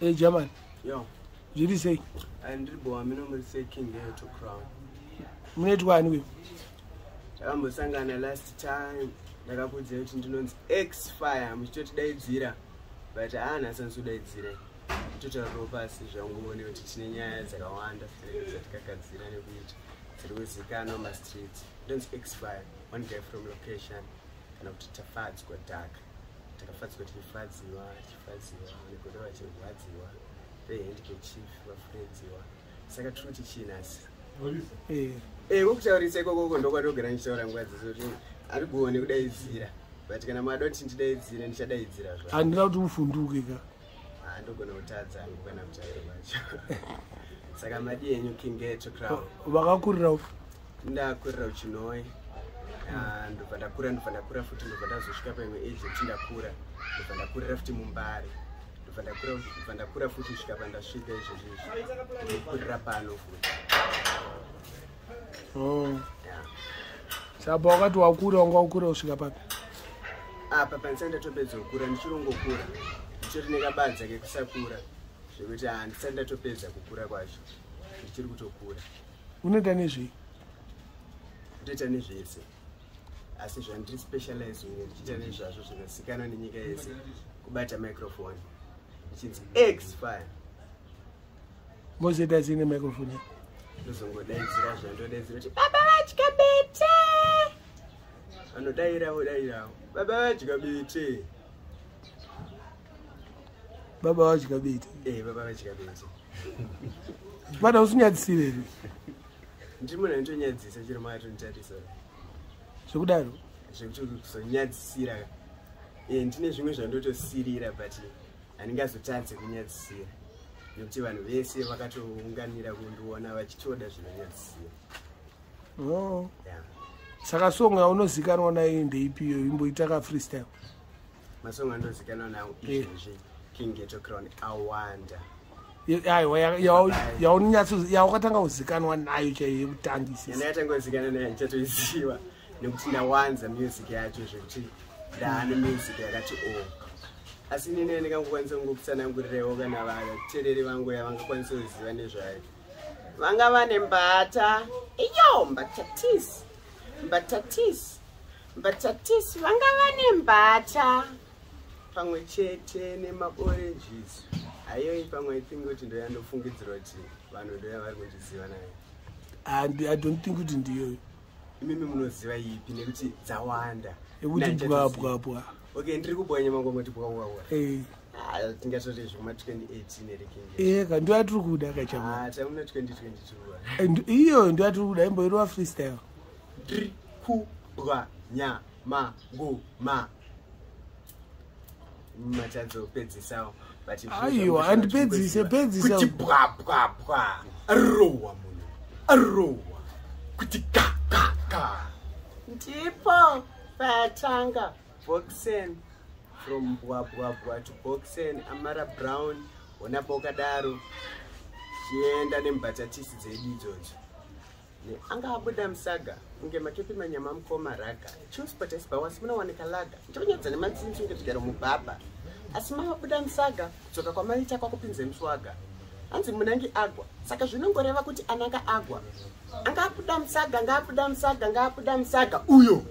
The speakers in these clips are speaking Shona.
Hey German. Yo. Zviri sei? Ndiri bowa mino muri sei King Ghetto Crown. Munoitwa ani wewe? Takambosangana last time ndakakuudzai kuti ndinonzi X Fire muchitotidaidzira but haana nhasi andisodaidzira. Totaurirawo pasi zvangu kuti tine nyaya dzakawanda dzatikagadzira nekuita dziri kuzikanwa mastreets. Ndinonzi X Fire, one guy from location kana kuti Tafadzwa Dhaka. Takafadzwa tichifadziwa tichifadziwa negodo vachirwadziwa vehandkerchief vafuredziwa saka tiri kuti chii nhasi? Eh. Kokutaurisa ikokoko ndokwatogara ndichitaura nguva dzese kuti harigone kudaidzira but kana mada kuti ndidaidzire ndichadaidzira zva Handina kuti ufunduke ka. Handogona kutadza hangu kana kutaura kwacho. Saka madi yenyu King Ghetto Crown? Vakakurira upi? Ndakurira kuChinhoyi. Ah, ndobva ndakura, ndobva ndakura futi, ndobva ndazosvika paimwe age yekuti ndakura, ndobva ndakurira futi muMbare, ndobva ndakura, ndobva ndakura futi kusvika pandasvika izvozvi izvi, ndokurira pano futi. Oh. Yeah. Saka wakati wakura wanga wakura kusvika papi? Apa pandisati ndatopedza kukura, ndichirongokura, ndichiri nekabadza kekusakura zvekuti handisati ndatopedza kukura kwacho, ndichiri kutokura. Unoita nezvei? Ndoita nezvese, asi zvandiri specialize kunge ndichiita nezvazvo zvinozikanwa nenyika yese kubata microphone ndichinzi X Fire. Mozoita sei nemicrophone? Ndozongodaidzira zvandodaidzira kuti baba vadya bete, vanodairawo dairawo baba vadya bete. Baba vadya bete. Eh, baba vadya bete. Bada usinyadzisire here? Ndiri munhu anotonyadzisa chero makatonitarisa. Zvekudaro? Zvekuti kuzonyadzisira, ndine zvimwe zvandotosirira but handingazotadze kunyadzisira nekuti vanhu vese vakatounganira kundiona vachitoda zvinonyadzisira. Oh. Yeah. Saka song yaunozikanwa nayo ndeipiyo? Imboita ka freestyle. Masongo andozikanwa nawo izvezvi, King Ghetto Crown, awanda. Aiwa, yawakatanga kuzikanwa nayo chaiyo yekutangisa. Yandakatanga kuzikanwa nayo ndichatoiziva nekuti ndawanza music yacho zvekuti ndaane music yakati o, asi inini ndingangokwanisa kungokutsanangurirewo kana vateereri vangu yavangakwanisa kuziva nezvayo. Vanga vane mbata iyo, mbatatisi, mbatatisi, mbatatisi, vanga vane mbata pamwe chete nemaoranges aiyoi pamwe. I think kuti ndoyandofungidzira kuti vanhu ndoyavari kundiziva nayo. And I don't think kuti ndiyoyo. Imimi munoziva ipi? Nekuti dzawanda. Yekuti bwa bwa bwa. Okay, ndiri kubwanya mangoma kuti bwa bwa bwa. Eh. Tingatoti zvekuma 2018 here, King? Eka, ndo yatiri kuda kachama. Ah, tamuna 2022. Iyo ndo yatiri kuda, imboirwa freestyle. Ndiri kubwanya mangoma, matadzopedzisawo but Aiwa, handipedzise, pedzisa. Kuti bwa bwa bwa, arowa munhu, arowa kuti ka ka ka, ndipo patanga boxen from bwa bwa bwa to boxen amara brown onapo kadaro chienda nembatatisi dzedu idzodzo. Anga abuda musaga kunge makepi manyama mukoma raga chiuspotesbawasi munowanika laga ndonyadza nematsinzi kunge zvigaro mubhabha, asi mavabuda musaga kudzoka kwamaita kwakupinze muswaga. Hanzi munangi agwa, saka zvinongoreva kuti ananga agwa anga abuda musaga, ngaabuda musaga, ngaabuda musaga uyo.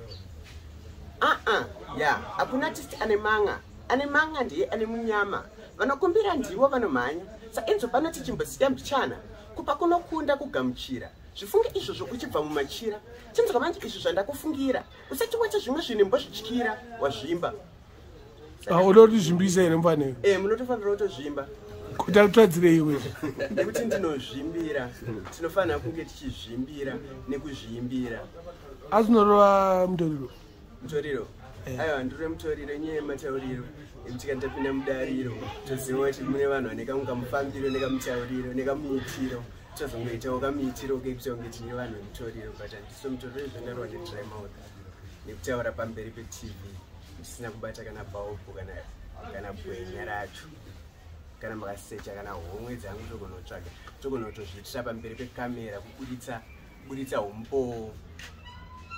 Aa, ya, hakuna artist ane manga, ane manga ndiye ane munyama, vanokumbira ndivo vanomhanya. Saenzo pano tichimbosiya mbichana, kupa kunokunda kugamuchira, zvifunge izvozvo uchibva mumachira. Chinzwa manje izvo zvandakufungira, usati wacha zvimwe zvinhu mbozvityira wazvimba. Unoda kuti zvimbise here mufaniro? E, munotofanira kutozvimba. Kuti akutadzirei iwe? Nekuti ndinozvimbira, tinofanira kunge tichizvimbira nekuzviimbira. Asi unorova mutoriro? Mutoriro? Eh. Aiwa, ndiri mutoriro inyaya yematauriro ekuti kana tapinda mudariro toziva kuti mune vanhu vane kamwe kamufambiro nekamutauriro nekamuitiro, tozongoitawo kamuitiro kekuita kunge tine vanhu vemutoriro, but handisi mutoriro. Izvo ndarova nedry mouth nekutaura pamberi peTV ndisina kubata kana bhaubhu kana gwenya racho kana makasecha kana homwe dzangu, togonotsvaga, togonotozviitira pamberi pekamera kubuditsa kubuditsa umbowo,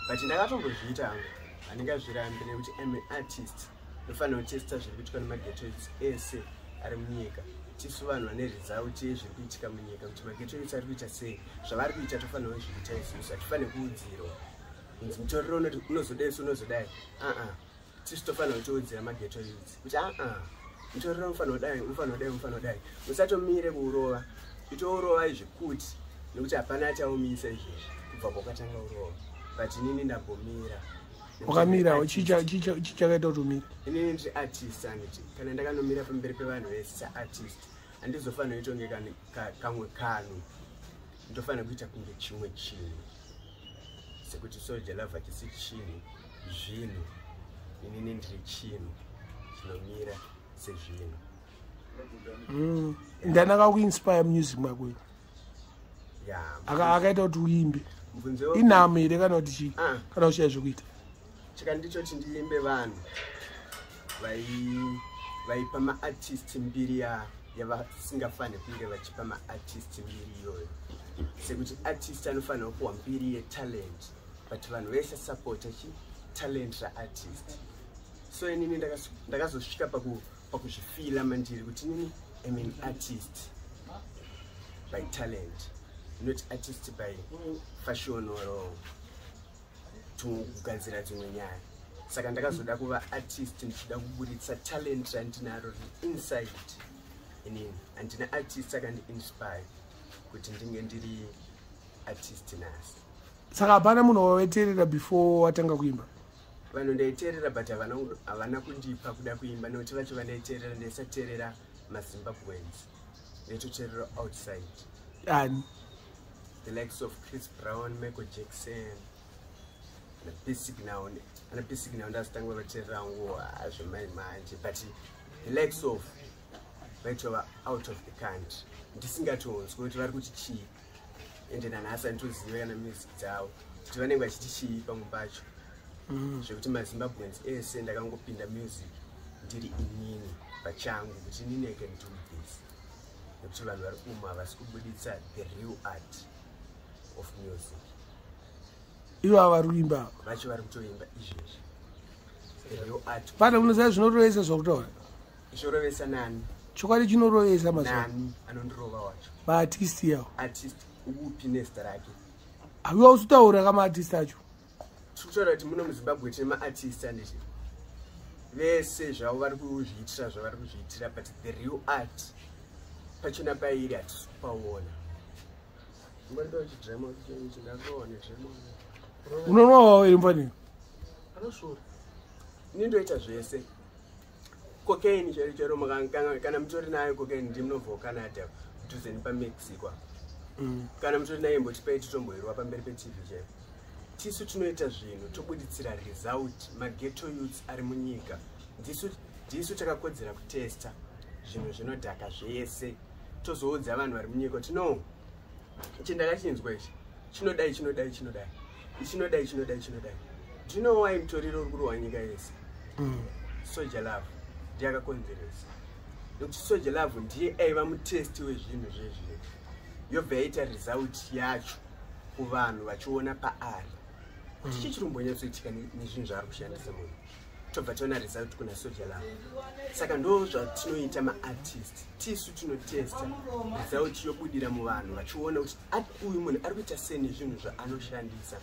but ndakatombozviita hangu, handingazvirambi nekuti am an artist, ndofanira kutesta zviri kuitwa nemagetoids ese. ari munyika. Tisu vanhu vane result yezviri kuitika munyika, kuti maghetto youths ari kuita sei, zvavari kuita tofanira kuzviita isusu. Hatifaniri kuudzirwa kunzi mutoriro unozodai, so unozodai. Aa, tisu tofanira kutoudzira maghetto youths kuti aa, mutoriro unofanira kudai, unofanira kudai, unofanira kudai. Musatomire kuurova, itourovai zvekuti, nekuti hapana achaumisa izvezvi kubva kwakatanga urova. But inini ndambomira. Wakamira, chii chakaita kuti umire? Inini ndiri artist, anditi? Kana ndakanomira pamberi pevanhu vese saartist, handizofanira kuita kunge kamwe kanhu. Ndofanira kuita kunge chimwe chinhu, sekuti Soul Jah Love hachisi chinhu, zvinhu. Inini ndiri chinhu chinomira sezvinhu. Ndani akakuinspire music mako? Ya. Akaita kuti uimbe? Mubvunzo. Inhamo here kana kuti chii? Ah. Kana kushaya zvekuita? Chikandichoti ndiimbe, vanhu vaipa maartist mbiri yavasingafaniri kunge vachipa maartist mbiri iyoyo, sekuti artist anofanira kupiwa mbiri yetalent, but vanhu vese sapota chi talent raartist. So inini ndakazosvika pakuzvifeela mandiri kuti inini am an artist by talent, not artist by fashion or kugadzira dzimwe nyaya. Saka ndakazoda kuva artist ndichida kuburitsa talent randinaro riri inside inini. Handina artist akandiinspire kuti ndinge ndiri artist nhasi. Saka hapana munhu wawaiteerera before watanga kuimba? Vanhu ndaiteerera, but havana kundipa kuda kuimba, nekuti vacho vandaiteerera, ndaisateerera maZimbabweans, ndaitoteerera outside. Ani? The likes of Chris Brown, Michael Jackson, naBsignal. Ana Bsignal ndazotanga vateerera hangu zvemai manje, but the likes of vaitova out of the country, ndisingatonzwi kuti vari kuti chii. Ende nanhasi handitoziva kana music dzavo kuti vanenge vachiti chii pamwe pacho. Zvekuti maZimbabweans ese, ndakangopinda music ndiri inini pachangu, kuti inini I can do this, nekuti vanhu vari umu havasi kubuditsa the real art of music. Ivo vari kuimba ava? Vacho vari kutoimba izvezvi, the real art. Pana unoziva zvinorovesa zvakutaura? Zvorovesa nani? Chokwadi chinorovesa mazuva. Nani anondirova wacho? Maartist yawo. Artist upi, nezita rake? Haiwa, usitaura kamaartist acho. Tiri kutaura kuti muno muZimbabwe tine maartist, anditi? Vese zvavo vari kuzviitira zvavari kuzviitira, but the real art pachona pairi hatisi kupaona. Ngwandochidrema. Unonwa wawo here, mufaniro? Anosvora. Ini ndoita zvese, cocaine chero chero. Kana mutori nayo cocaine, ndi munobva kuCanada, kudhuze nepaMexico. Kana mutori nayo, imbotipai titomboirwa pamberi peTV chaipo. Tisu tinoita zvinhu, tobuditsira result. Maghetto youths ari munyika, ndisu takakodzera kutesta zvinhu zvinodhaka zvese, tozoudza vanhu vari munyika kuti no, ichi ndakachinzwa, ichi chinodai, chinodai, chinodai, ichi chinodai, chinodai, chinodai. Do you know why mutoriro uri kurohwa nyika yese? Soul Jah Love ndiye akakonzeresa, nekuti Soul Jah Love ndiye aiva mutesti wezvinhu zvezvinhu, yobva yaita result yacho kuvanhu vachiona paari kuti chii chiri kumbonyatsoitika nezvinhu zvaari kushandisa munhu. Tobva taona result kuna Soul Jah Love. Saka ndo zvatinoita maartist, tisu tinotesta, result yobudira muvanhu vachiona kuti uyu munhu ari kuita sei nezvinhu zvaanoshandisa.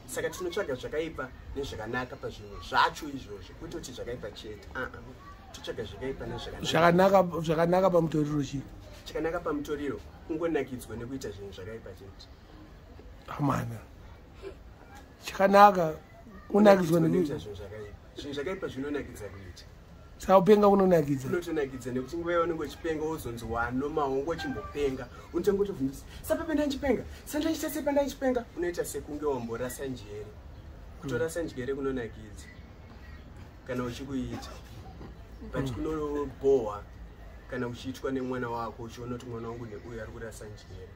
Saka tinotsvaga zvakaipa nezvakanaka pazvinhu zvacho izvozvo, kwete kuti zvakaipa chete. Aa, totsvaga zvakaipa nezvakanaka. Zvakanaka pamutoriro chii? Chakanaka pamutoriro kungonakidzwa nekuita zvinhu zvakaipa chete. Amana, chakanaka kunakidzwa nekuita zvinhu zvakaipa. Zvinhu zvakaipa zvinonakidza kuita. Saka kupenga kunonakidza? Kunotonakidza, nekuti nguva yaunenge uchipenga, wozonzi wanoma, wange uchimbopenga, unotanga kutobvunzisa, sapepe ndandichipenga, sandandichita sei pandandichipenga? Unoita sekunge wamborasa njere. Kutorasa njere kunonakidza kana uchikuita, but kunobhohwa kana uchiitwa nemwana wako, uchiona kuti mwana wangu neuyu ari kurasa njere.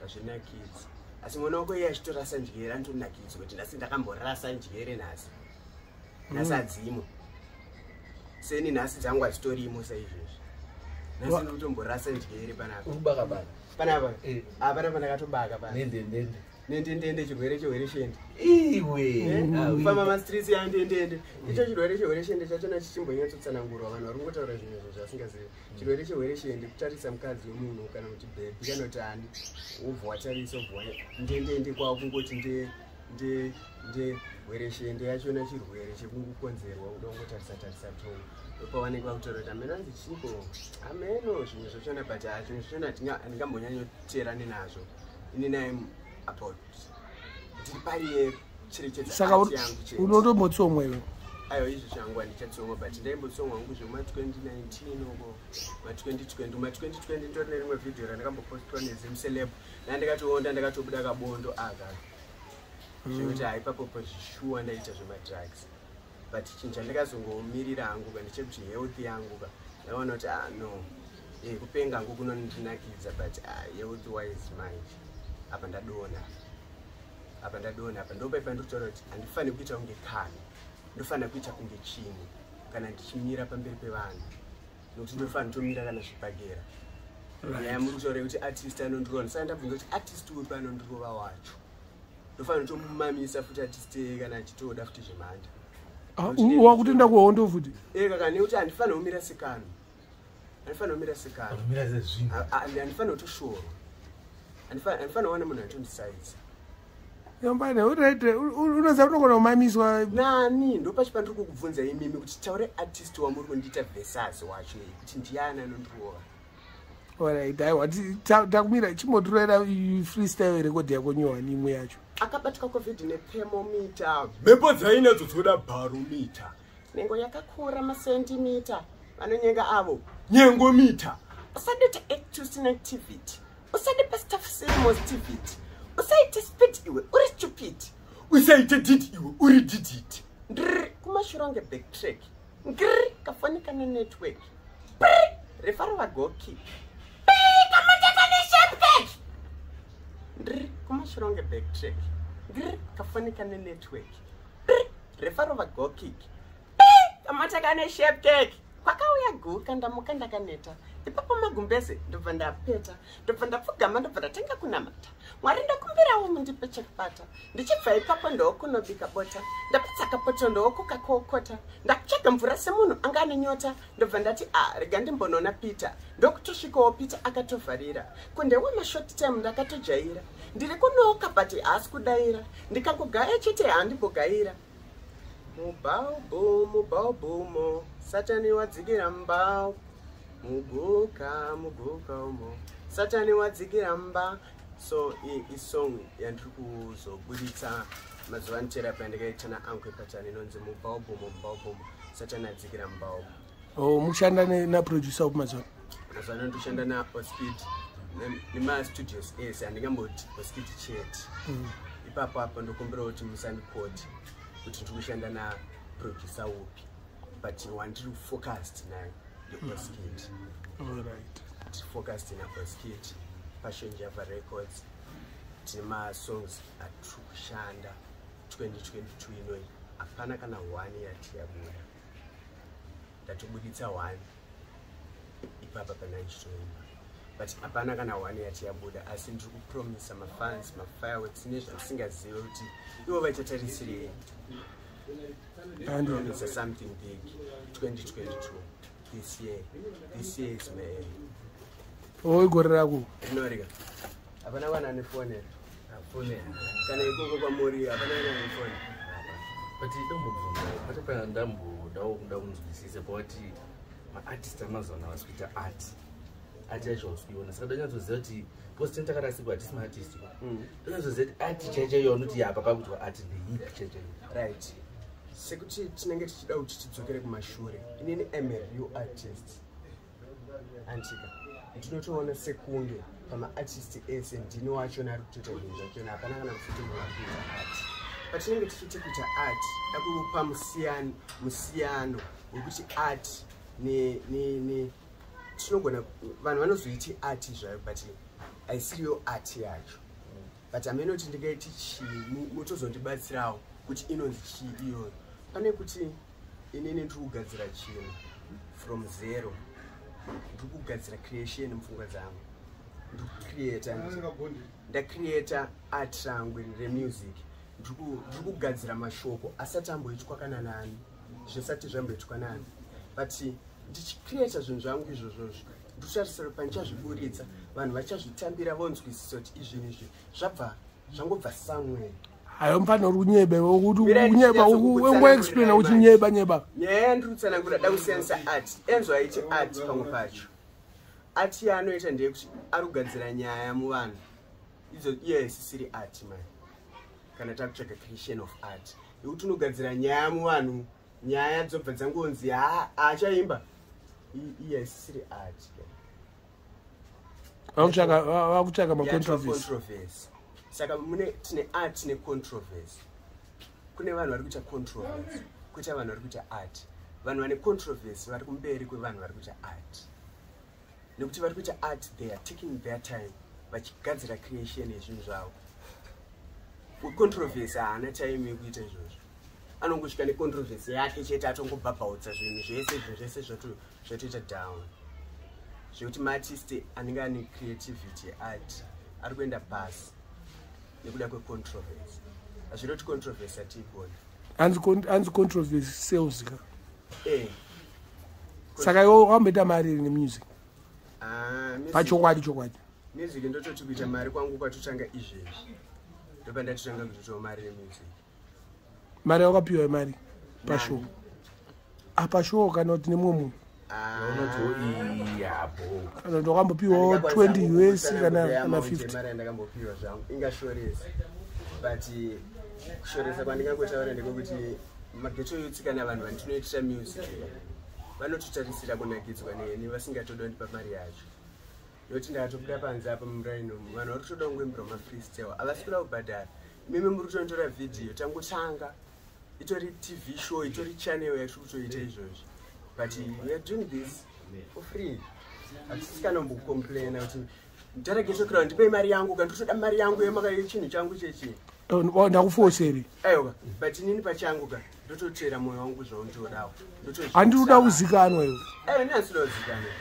Hazvinakidzi. Asi mwana wako iye achitorasa njere, anotonakidzwa kuti nhasi ndakamborasa njere, nhasi, nhasi hadzimo. Seni nhasi dzangu hadzitorimo saizvozvi. Nhasi ndiri kutomborasa njere panapa. Urikubaka baka? Panapa. Eh. Ah, panapa ndakatobaka pana. Nende nende. Nendendende, chirwere chehwereshende. Iwe. Kufamba mastreets yandendende, icho chirwere chehwereshende chachona chichimbonyatsotsanangurwa. Vanhu vari kungotaura zvinhu izvo zvasingazivi. Chirwere chehwereshende kutarisa mukadzi wemunhu, kana kuti bhebhi, kana kuti ani, wobva watarisa, wobva ndendende, kwakungoti nde nde nde. Hwereshende yachona chirwere chekungokonzerwa kuda kungotarisa tarisa tongo. Ndopavanenge vakutaura kuti hameno anzi chiko, hameno zvimwe zvachona, but ha, zvimwe zvachona handingambonyanyoteerani nazvo. Inini I'm about, ndiri pariye cherechedza Saka art yangu chete. Unotombotsomwa iwe? Aiwa, izvo zvangu handichatsomwa, but ndaimbotsomwa hangu zvema2019 uko, ma2020, ma2020. Nditori nerimwe vhidhiyo randakambopostwa neZimceleb, nandikatoonda, ndakatobuda kabondo aka, zvekuti haipapopo zvishuwa ndaita zvemadrugs. But chinhu chandakazongomirira hangu ka ndechekuti health yangu ka, ndaona kuti, ah, no, kupenga hangu kunondinakidza, but ah, health wise manje apa ndadona, apa ndadona, apa ndopaipa ndikutaura kuti handifaniri kuita kunge kani, ndofanira kuita kunge chinhu kana ndichimira pamberi pevanhu, nokuti ndofanira kutomira kana zvibhagera. Nyaya muri kutaura yekuti artist anondirova, saka ndabvunza kuti artist upi anondirova wacho? Ndofanira kutomumamisa futi artist kana achitoda futi zvemhanda. Ah, wakutoenda kuhondo futi? Kaka, nekuti handifanira kumira sekano, handifanira kumira sekano. Mira sezvinhu. Handifanira kutoshorwa, handifanira kuona munhu anotondisaidza. Yambane, alright, unoziva unogona kumamiswa. Nani? Ndopachi pandiri kukubvunza imimi kuti taure artist wamuri kundiita versus wacho iyi, kuti ndiani anondirova. Alright, aiwa, takumira. Chimbotirera freestyle record yako nyowani imwe yacho. Akabatwa COVID nethermometer, mhepo dzainadzo dzoda barometer, nhengo yakakura masendimita, vanonyenga avo nyengomita. Usadita act usina activity, usade pastaff same-positivity, usaite speed iwe uri stupid, usaite did iwe uri didit. Ndiri kumashure kunge backtrack, ngiri kafoni kane network, pri refaro vagoki kamota kane shapcake. Ndiri kumashure kunge backtrack, ngiri kafoni kane network, pri refaro vagokik kamota kane shapcake. Kwakauya guka, ndamuka ndakaneta ipapo, magumbeze ndobva ndapeta, ndobva ndapfugama, ndobva ndatanga kunamata. Mwari, ndakumbirawo mundipe chekubata. Ndichibva ipapo ndokunobika bota, ndapedza kapoto ndokukakokota, ndakutsvaga mvura semunhu anga ane nyota. Ndobva ndati, a, rega ndimbonoona Peter. Ndokutosvikawo, Peter akatovharira kunde wemashort time. Ndakatojaira, ndiri kunoka but haasi kudaira, ndikangogaya chete handimbogaira. Mubhaubhu, mubhaubhumo, Satani wadzikira mbau, muguka, muguka umo, Satani wadzikira mba. So isong yandiri kuzobuditsa mazuva anoterapi yandikaita nauncle Patani, inonzi "Mubhaubhumo, mubhaubhumo, Satani adzikira mbau". Oh, mukushanda naproducer upi mazuva? Mazuva ano ndoshanda naOskid nemastudios ese, handingamboti Oskid chete. Ipapo apo ndokumbira kuti musandikoti kuti ndiri kushanda naproducer upi, but wandiri focused naye ndeOskid. Tiri focused naOskid, Passion Java Records. Tine masongs atiri kushanda 2022 inoi, hapana kana one yati yabuda. Ndatobuditsa one ipapa pana ichitoimba, but hapana kana one yati yabuda. Asi ndiri kupromisa mafans mafireworks nezvandisingazive kuti ivo vachatarisirei. Promisa something big 2022, this year. This year is my year. O, igore rako. Rinorika, hapana vana ane foni here? Afone. Kana ikoko kwamuri hapana vana ane foni? But ndombobvunza patapa, ndambodawo kuda kunzwisisa pawati maartist amazuva ano havasi kuita art. Art yacho hausi kuiona, saka ndonyatsoziva kuti, because tini takarasikwa, hatisi maartist, ndonyatsoziva kuti art chaiyo chaiyo yaunoti apa pakuitwa art ndeipi chaiyo chaiyo? Right, sekuti tinenge tichida kuti tidzokere kumashure, inini am a real artist antika. Ndinotoona sekunge pamaartist ese ndini wachona ari kutoita zvinhu zvachona, hapana kana futi munhu ari kuita art. Patinenge tichiti kuita art, dakupa musiyano wekuti art ne tinogona, vanhu vanozoiti art zvayo, but haisiriyo art yacho. But hamene kuti ndingaiti chii, mutozondibatsirawo kuti inonzi chii iyoyo. Pane kuti inini ndiri kugadzira chinhu from zero, ndiri kugadzira creation mupfungwa dzangu. Ndikucreata, ndacreata art rangu remusic. Ndiri kugadzira mashoko asati amboitwa kana nani, zvisati zvamboitwa nani, but ndichicreata zvinhu zvangu izvozvozvo, ndikutarisira kuti pandichazviburitsa vanhu vachazvitambira, vonzwisisa kuti izvinhu izvi zvabva, zvangobva somewhere. Hayo, mufana, uri kunyeba iwe, kuti Mirai, kunyeba. ndichinyatso Ungoexplaina kuti nyeba nyeba. Nyaya yandiri kutsanangura, da kusiyanisa art. Enzo aiti art pamwe pacho, art yaanoita ndeyekuti ari kugadzira nyaya muvanhu idzo, iye isisiri art mani. Kana takutsvaga creation of art yekuti unogadzira nyaya muvanhu, nyaya dzobva dzangonzi ha, achaimba, iye isisiri art. Vakutsvaka macontroversy. Controversy. Saka mune tine art necontroversy. Kune vanhu vari kuita controversy, koita vanhu vari kuita art. Vanhu vane controversy vari kumberi kwevanhu vari kuita art, nekuti vari kuita art, they are taking their time vachigadzira creation yezvinhu zvavo. Wecontroversy haana time yekuita izvozvo, anongosvika necontroversy yake chete, atongobhabhaudza zvinhu zvese, zvinhu zvese zvotoita down, zvekuti maartist anenge ane creativity yeart ari kuenda pasi nekuda kwecontroversy. Hazviroti controversy hatiigoni. Hanzi controversy sales ka. Eh. Saka iwe wakamboita mari iri nemusic? Ah, Pachokwadi chokwadi. Music ndototi kuita mari kwangu kwatotanga izvezvi, ndopa ndatotanga kutoitawo mari nemusic. Mari yawakapiwa, mari pashow apa, show kana kuti nemumwe munhu? Ah, Unotiwo iyabo. Kana kuti wakambopiwawo 20 US kana 50? Mari yandakambopiwa zvangu ingashoresa, but kushoresa kwandingangotaura ndekwekuti maghetto youths kana vanhu vandinoitira music vanototarisira kunakidzwa neni, vasingatoda kundipa mari yacho, nokuti ndakatobuda panze apa muraino, vanhu vari kutoda kungoimbirwa mafreestyle, havasi kuda kubhadhara. Mimi muri kutonditora vhidhiyo, tangotanga, itori TV show, itori channel yatiri kutoita izvozvi, but we are doing this for free. Hatisi kana kumbocomplaina kuti ndara Ghetto Crown, ndipei mari yangu, kana nditoda mari yangu yemaka yechinhu changu chechi. Oh, ndakufoseri. Aiwa, but inini pachangu ka ndototera mwoyo wangu zvaundodawo. Handiri kuda kuzikanwa iwe. Aiwa, ndinasida kuzikanwa.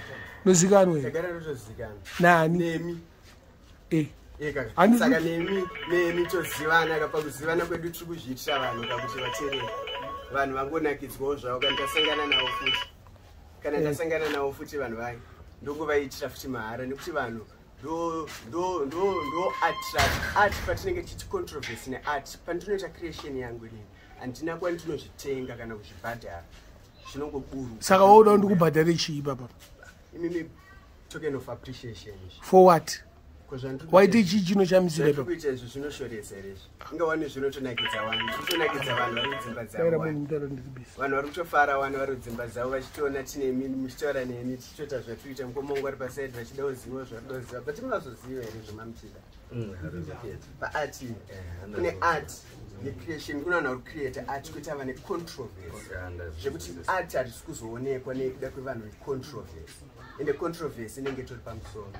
Nozikanwa iwe. Tagara ndotozikanwa. Nani? Nemi. Eh. Eka. Saka nemi tozivana ka, pakuzivana kwedu tiri kuzviitira vanhu kakuti vateerere, vanhu vangonakidzwawo zvavo. Kana tasangana navo futi, kana tasangana navo futi vanhu vaya, ndongovaitira futi mahara, nekuti vanhu ndo attract art. Patinenge tichiti controversy neart, pandinoita creation yangu inini handina kwandinozvitenga kana kuzvibhadhara, zvinongoburuka. Saka wauda ndikubhadhare chii papa? Imimi, token of appreciation izvi. For what? Ko Waite chii chinoshamisira zvandiri ipapo? Kuita izvi zvinoshoresa here izvi? Ingawane zvinotonakidza vanhu, zvinotonakidza vanhu vari kudzimba dzavo Daira wani. munhu mutaura, ndiri busy. Vanhu vari kutofara wani, vari kudzimba dzavo vachitoona tinemi, muchitaura neni, tichitoita zvatikuita. Mukomongo ari pasaidi vachida kuziva zvarida kuziva, but munazoziva here zvemamuchida? Paart kune art necreation, kune vanhu vari kucreata art, kuita vane controversy, zvekuti art harisi kuzoonekwa nekuda kwevanhu vecontroversy, ende controversy inenge itori pamusoro.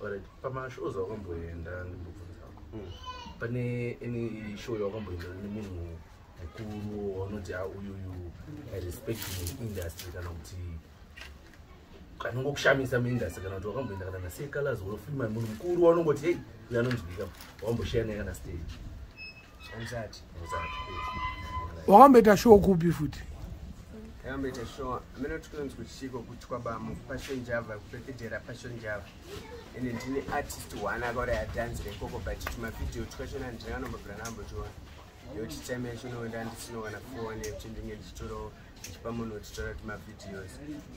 Alright, pamashows awakamboenda, ndimbobvunza, pane any show yawakamboenda nemunhu mukuru waunoti ha, uyuyu I respect muindustry, kana kuti anongokushamisa muindustry, kana kuti wakamboenda kana naSeh Calaz wofilma, munhu mukuru waunongoti hei, uyu anonzwika, wamboshiya naye kana stage? Andisati. Usati. Wakamboita show kupi futi? Yakamboita show amene tikunonzi kuchiko kuti kwabamu Passion Java, kupekejera Passion Java, ende ndine artist one akauraya dhanzi rekoko, but tumavhidhiyo twachona handina kanombobvira ndambotiona, nekuti time yacho inoenda ndisino kana foni yekuti ndinge ndichitorawo, ndichipa munhu kutitora tumavideos,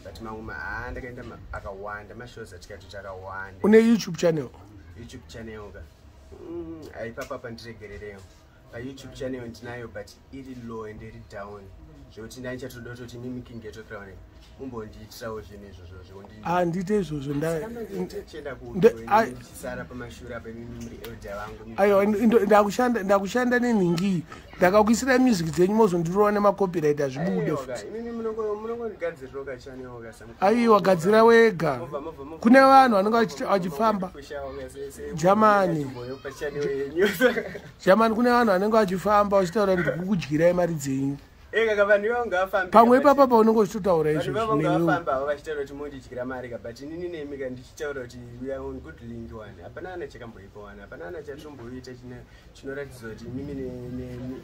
but mamwe haa, ndakaenda akawanda mashows atikatoti akawanda. Une YouTube channel? YouTube channel ka, haipapa pandiregererewo. Payoutube channel ndinayo, but iri low and iri down, zvekuti ndanichatoda kutoti mimi King Ghetto Crown mumbondiitirawo zvinhu izvozvo. Handite izvozvo. Chienda kuchisara pamashure apa, imimi muri elder vangu. Aiwa, ndakushanda nenhingi, ndakakuisirai music dzenyu, mozondirova nemacopyright, hazvibude futi. Imimi munongondigadzirirawo kachannel ka. Aiwa, gadzira wega. Kune vanhu vanenge vachifamba Germany. Pachannel yenyu. Germany, kune vanhu vanenge vachifamba vachitaura, ndikukudyirai mari dzenyu. Eka vanhu ivavo ngavafambe. Pamwe ipapa paunenge uchitotaura Vanhu izvozvo ivavo newewo. ngavafamba havo vachitaura kuti mondidyira mari ka, but inini nemi ka ndichitaura kuti we are on good link one. Hapana kana chakamboipa one, hapana kana chatomboita chinoratidza kuti imimi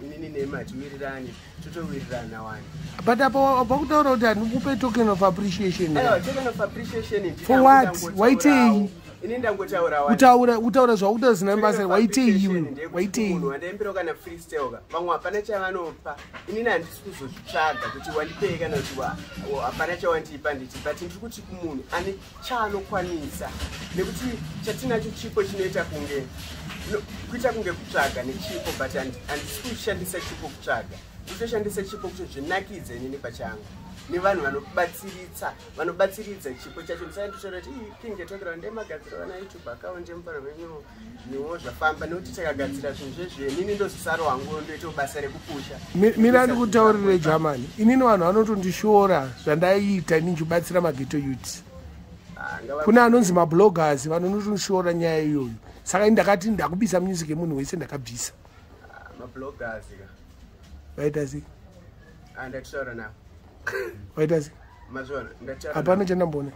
inini nemi hatiwirirani, totowirirana one. But apa wabva kutaura kuti handikupe token of appreciation. Aiwa, token of appreciation ndini For hangu what? ndangotaurawo. Waitei? Ini ndangotaura one. Kutaura zvakuta zina basa, waitei iwe? Waitei? Munhu wandaimbirawo kana freestyle ka, vamwe hapana chavanopa. Inini handisi kuzozvitsvaga kuti wandipei kana kuti hapana chawandipa nditi, but ndiri kuti kumunhu ane chaanokwanisa, nekuti chatinacho chipo chinoita kunge no, kuita kunge kutsvaga nechipo, but handisi kushandisa chipo kutsvaga, nditoshandisa chipo kuti zvinakidze inini pachangu nevanhu vanobatsiridza chipo chacho. Ndisati nditaura kuti "Ii, King Ghetto ndemagadziro vana YouTube account yemufana wenyu, zvinhuwo zvafamba nekuti takagadzira zvinhu zvezve, inini ndozosaro hangu ndoitawo basa rekupusha." Mina ndikutaurire Germany, inini vanhu vanotondishora zvandaiita ini ndichibatsira maghetto youth. Ah, Kune anonzi mabloggers vanonotondishora nyaya iyoyo, saka ini ndakati ndakubisa music yemunhu wese, ndakabvisa. Ah, mabloggers ka. Vaita sei? Ah, ndatotaura navo. Vaita sei? Mazviona, ndataura Hapana navo. chandamboona.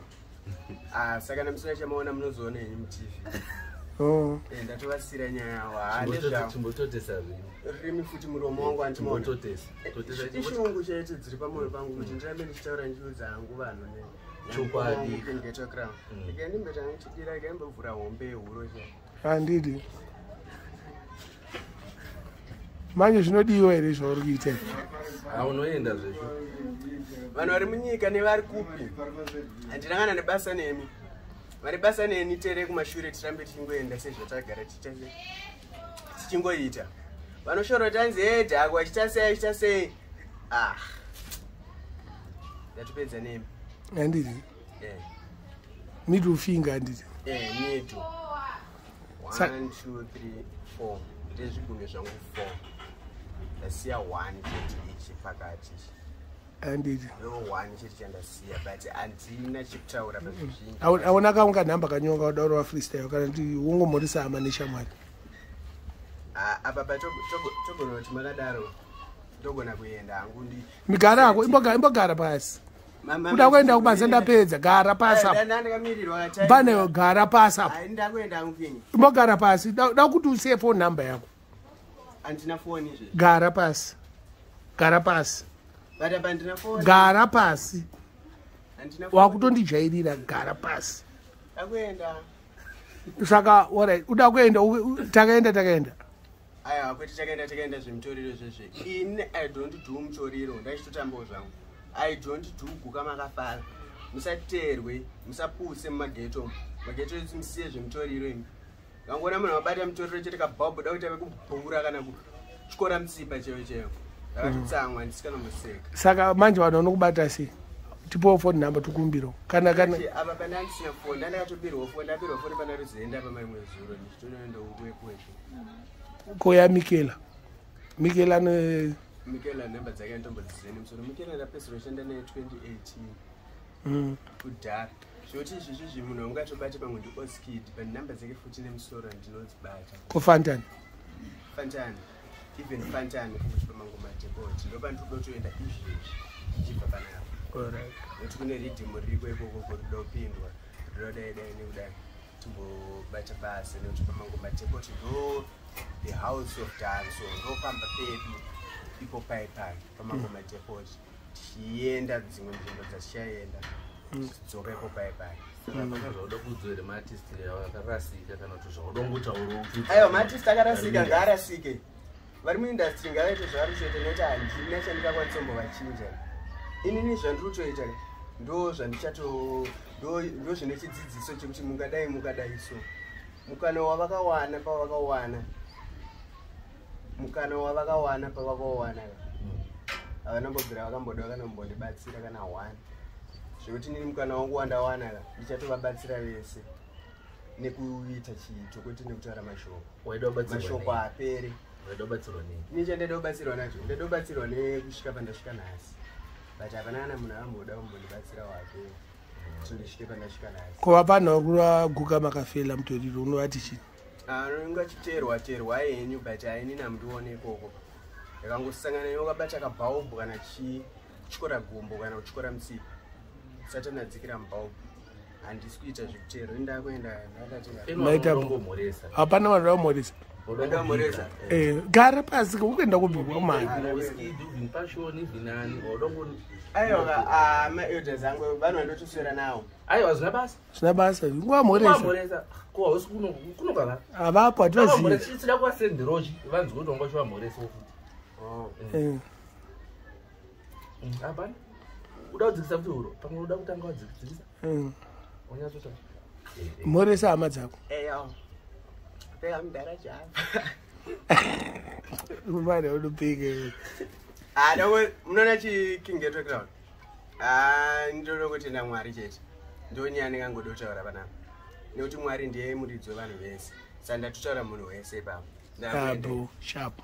Ah, saka namusina chamaona, munozoona henyu muTV. Oh. Eh, ndatovasira nyaya yavo. Ah, ndezvavo. Chimbototesa rimi. Rimi futi muromo wangu andimaona. Chimbototesa. Totesa. Ishungu chaito dziri pamwoyo pangu kuti ndirambe ndichitaura ndichiudza hangu vanhu Chokwadi. Ghetto Crown. Ikandimbeta ndichidira, ikaimbovhura hombe yehuro chai. Handidi manje zvinodiwa here zvauri kuita izvi? Aunoenda zvesho. Vanhu vari munyika nevari kupi, handina kana nebasa nemi. Vane basa neni tere kumashure, tirambe tichingoenda sezvatagara tichingoita. Vanoshora kuti anzi e dhako achiita sei, achiita sei. Ah, ndatopedza nemi. Handidi. Eh. Middle finger, handidi? Eh, middle. 1 2 3 4, ndezvigunwe zvangu 4, ndasiya 1 chete, ichi pakati ichi. Handidi. Ndo 1 chete chandasiya, but handina chekutaura pazvizhinji. Aona kaunga nhamba kanyonga wadaura wafreestyle kana kuti wongomhorisa hama neshamwari. Ah, apa togona kuti makadaro, ndogona kuenda hangu ndi Migara hako, imbogara pasi. Kuda kuenda kubasa, ndapedza, gara pasi apa. Ndakamirirwa. Paneyo, gara pasi apa. Ndakuenda hangu, King. Imbogara pasi. Da kuti usiye phone number yako. Handina foni izvezvi. Gara pasi, gara pasi. But apa handina foni. Gara pasi. Handina foni. Wakutondijairira, gara pasi. Ndakuenda. Saka alright, uda kuenda, takaenda, takaenda. Aiwa, kwete, takaenda, takaenda zvemutoriro zvezve. Ini I don't do mutoriro, ndachitotambawo zvangu. I don't do guka makafara. Musaterwe, musapuse mumaghetto. Maghetto esi musiye zvemutoriro imi. Kangoona munhu wabata mutoriro chete, kabhabhu da kuita vekubhura kana kutyora mutsipa chaiyo chaiyo. Ndakatotsamwa, handisi kana museka. Saka manje vanhu vanokubata sei? Tipowo phone number, tikumbiro kana. Apa pane andisina foni, ndandakatobirwa foni, ndabirwa foni pandarozoenda pa marimwe zuro ndichitonoenda ukuwekuweke. Koya Mikela, Mikela ane Mikela nhamba dzake anditombodzizive nemusoro. Mikela ndapedzisira kushanda naye 2018. Kudhara, zvekuti izvizvi munhu waungatobate pamwe ndiOskid, but nhamba dzake futi nemusoro handinodzibata. Kofantani? Fantani, even Fantani futi paMangoma Depot ndopandinotoenda izvezvi ndichibva panapa, nekuti kune riddim ririko ikoko kurida kupindwa, rinoda dai nekudai timbobata basa, nekuti paMangoma Depot ndo the house of dance, ndo pamba pedu ipo pai pai paMangoma Depot, tichienda dzimwe nzvimbo dzatichaenda, tichidzoka ipo pai pai. Saka hapana zvauda kuudzwa here maartist akarasika kana kuti zvauda kungotaurawo? Aiwa, maartist akarasika ngaarasike. Vari muindustry ngavaite zvavari kutoita, nekuti handina chandingakwanisa kumbovachinja inini. Zvandiri kutoita ndo zvandichato, ndo zvine chidzidziso chekuti mungadai mukadai. So mukana wavakawana pavakawana, mukana wavakawana pavakawana, havana mbobvira vakamboda kana kumbondibatsira kana one, zvekuti nini mukana wangu wandawana ka, ndichatovabatsira vese nekuita chiito, kwete nekutaura mashoko. Waida kubatsirwa Mashoko nei? haaperi. Waida kubatsirwa nei? Ini chandaida kubatsirwa nacho, ndaida kubatsirwa nekusvika pandasvika nhasi, but hapana kana munhu akamboda kumbondibatsira wake kuti ndisvike pandasvika nhasi. Kova panhu kuraguka makafela mutoriro, unovati chii? Ungachiterwa terwa henyu, but ainini hamundione ikoko. Ndakangosangana newe wakabata kabhaubhu kana chii, kutyora gumbo kana kutyora mutsipa. Satani adzikira mubhaubhu. Handisi kuita zvekutero, indakuenda ndakatenga. Maita bo. Ngomhoresa. Hapana vanhu vamhoresa. Ndamhoresa. Gara pasi, ukuenda kubhikwa mani. Aiwa, maelders angu vanhu vandotoswera nawo. Aiwa, zvina basa. Zvina basa, nguvamhoresa. Vamhoresa ko hausi kunogara? Havapo, hativazivi. Tida kuvasenderochi vanzwe kuti wanga uchivamhoresawo futi. Oh. Hapana uda kudzikisa futi huro, pamwe uda kutanga wadzikisa wanyatsota. Mhoresa hama dzako. Eya. Peka mudhara java. Mane unopika. Ah, munoona chikingeto crown. Ah, ndoda kutenda Mwari chete. Ndonyaya ndingangoda kutaura panapa. Nekuti Mwari ndiye muridzi wevanhu vese. Saka ndatotaura munhu wese ipapo. Ndakuenda. Abo sharp.